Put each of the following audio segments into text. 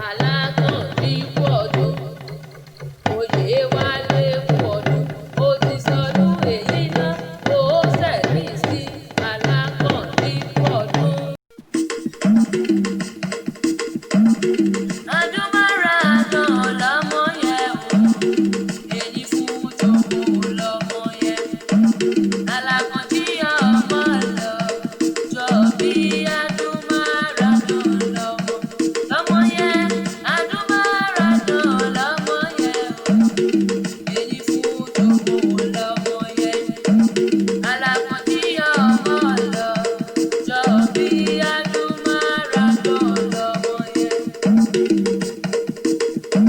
Alákànjí kú ọdún, Oyèwálé kú ọdún, ó ti sọdún èyí náà, ó sẹ̀mí sí. Alákànjí kú ọdún. Adúmáradán lọmọ yẹn o, èyí fún tòun lọmọ yẹn. Alákànjí ọmọ lọ, jọ bí Adúmáradán lọmọ. Lọmọ yẹn, Adúmáradán lọmọ yẹn o, èyí fún tòun lọmọ yẹn. Alákànjí ọmọ lọ, jọ bí Adúmáradán lọmọ yẹn.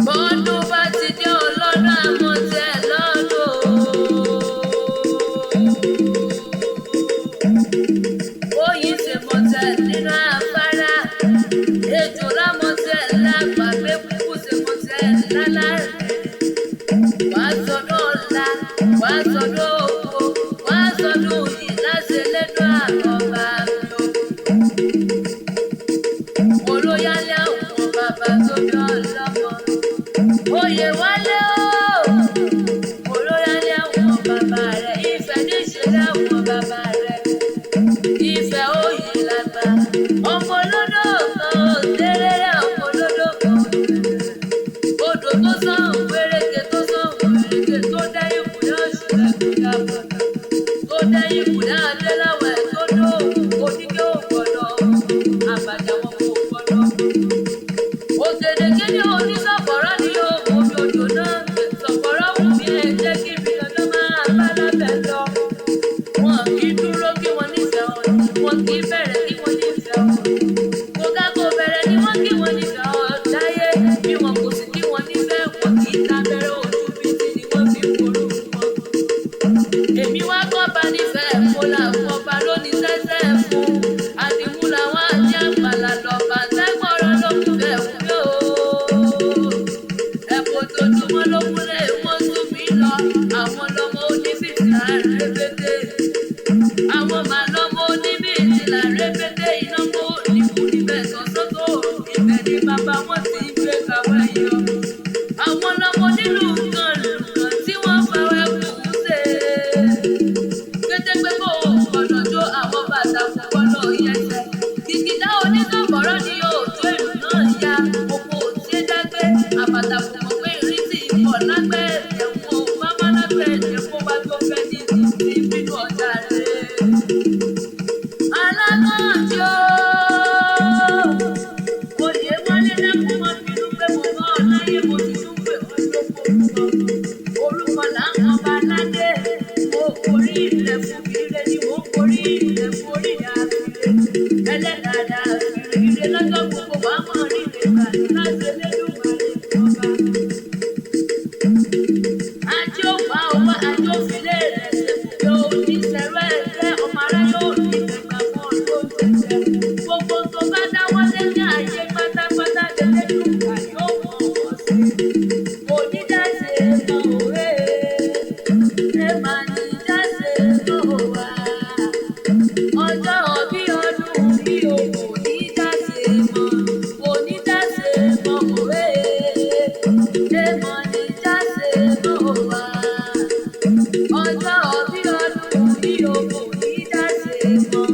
Bọ́dún bá ti dé ọlọ́dún àmọ́ tẹ lọ́dún o. Oyin ṣe mọ̀tẹ́ nínú afárá, ejò lámọ̀tẹ́ lágbàgbé kúkú ṣe mọ̀tẹ́ lálárẹ̀. Wàá sọdún ọ̀la, wàá sọdún òwò, wàá sọdún òyìn láṣẹ lẹ́nu àkọ́bá mi o. Olóyálé àwọn bàbá tó bí ọlọ́mọ. Oyè wálé o, olóyálé àwọn bàbá rẹ̀, ìfẹ́ níṣẹ́ àwọn bàbá rẹ̀. Ìfẹ́ oyè làgbà, ọmọ olódò kan ò tẹ́rẹ́rẹ́, ọmọ olódò kan ò tẹ́rẹ́rẹ́. Odò tó sàn wéréke tó sàn wéréke tó dẹ́yìn kùnà ṣùlẹ̀ tó dá bàtà. Tó dẹ́yìn kùnà adéláwẹ̀ tó dóòwù oníkẹ́ ò gbọ́dọ̀ àbàjá wọn kò gbọ́dọ̀. Ògèdèǹgé ní onísọ̀kọ̀rọ̀ ni yóò mú omi odò náà gbé. Sọ̀kọ̀rọ̀ wù mí ẹ jẹ́ kí mi lọ́jọ́ máa bá lábẹ́ lọ. Wọn kì í dúró kí wọ́n nífẹ̀ẹ́ ọ̀nì, wọn kì í bẹ̀rẹ̀ kí wọ́n nífẹ̀ẹ́ ọ̀nì. Kóká kó bẹ̀rẹ̀ ni wọ́n kí wọ́n nífẹ̀ẹ́ ọ̀dáyé. Bí wọn kò sì kí wọ́n nífẹ̀ẹ́, wọn kì í tábẹ́rẹ́ ojú bíi ni wọ́n fi forú wọn. Èmi wá kọ́ba nífẹ̀ẹ́ mo là fọba lónìí sẹ́sẹ́ fún. Àdìmúlà wá ní àpàlà lọ́ba sẹ́gbọ̀rọ̀ ló kù bẹ́ẹ̀ wú mi o. Ẹ̀bùn ojoojúmọ́ ló múlẹ̀ wọ́n sún mi lọ. Àwọn lọmọ oníbìtìlá rẹpẹtẹ. Àwọn màá lọmọ oníbìtìlá rẹpẹtẹ. Iná kó níbu níbẹ̀ sọ́sọ́ tó ibẹ̀ ni bàbá wọn ti ń gbé kàwé yọ. Àwọn lọmọ onílù kan lùkàn tí wọ́n fọwọ́ kù ú ṣe. Kétégbé kò gbọ́dọ̀ jó àwọn bàtà kò gbọ́dọ̀ yẹsẹ̀. Kìkìdá onísọ̀bọ̀rọ̀ ni yóò tó ìlú náà ya. Oko ò tí é dágbé, àbàtà kò mọ̀ pé ìrín tí ń bọ̀ lágbẹ́ ẹ̀wọ̀n ò bá má lágbẹ́ ẹ̀jẹ̀ kó wá tó fẹ́ ní ti bínú ọjà rẹ̀. Alákànjí o, oyè wálé dákun má bínú pé mo bá ọ láyé mo ti tún pè ọ́ lóko orúkọ. Orúkọ là ń ọba aládé, mo forí ilẹ̀ fún mi ire ni mò ń forí ilẹ̀ fún orí ìyá àfìrè. Ẹlẹ́dàá àfìrè ire lọ́jọ́ gbogbo wàá mọ̀ rí ire gbà láti Elédùmarè ọba. Ajé ò wá o wá, ajé ò fi lé rẹ̀ ṣe ibùgbé oníṣẹ́rú ẹgbẹ́ ọmọ aráyé ò ní gbẹ̀gbà fún ọ ló jẹjẹ. Gbogbo tó bá dáwọ́lé ní ayé pátápátá lélẹ́dùnúkà yóò mọ̀ ọ́ sí. Onídàáṣe mọ̀ òwe, ẹ máa ní dáṣe mọ̀ wá. Ọjọ́ bí ọdún bí o kò ní dáṣe mọ̀, onídàáṣe mọ̀ òwe, ẹ mọ̀ ní dáṣe mọ̀ wá. Ọjọ́ bí ọdún bí o kò ní dáṣe mọ̀.